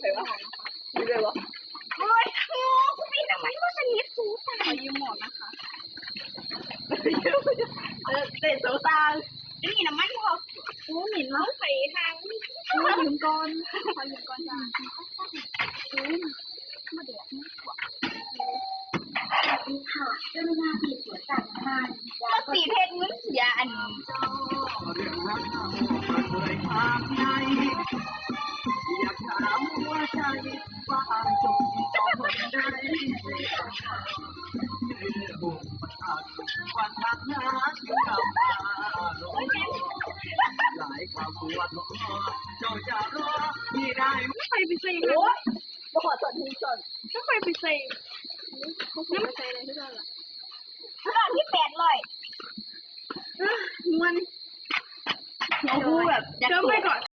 ໄປວະ ຢູ່ໄດ້ບໍ່? ໂອ້ຍ ໂອ້ ກູມີນ້ຳມັນບໍ່ສະໜິດ ສູຕາຍ ຂໍຢືມໝວກນະຄະ. ເອີ ເຕັ້ນໂຕຕ່າງ ນີ້ນ້ຳມັນບໍ່? ໂອ້ ເໝັນເມົາ ໄປທາງນີ້ ຂໍຢືມກ່ອນ ຂໍຢືມກ່ອນຈ້າ. ໂອ້ຍ ມາແດກມາກວ່າ ມາຕີເພັດເງິນເສຍອັນ ໃຜໄປໃສ່ ໂອ້ຍ ບໍ່ຂໍສອນ ສອນ ບໍ່ຄ່ອຍໄປໃສ່ ບໍ່ຄ່ອຍໄປໃສ່ເລີຍຄືກັນລະ ລອບທີ່ແປດຮ້ອຍ ມ່ວນ ເອົາ ແບບຢາກ ເລີ່ມໄປກ່ອນ.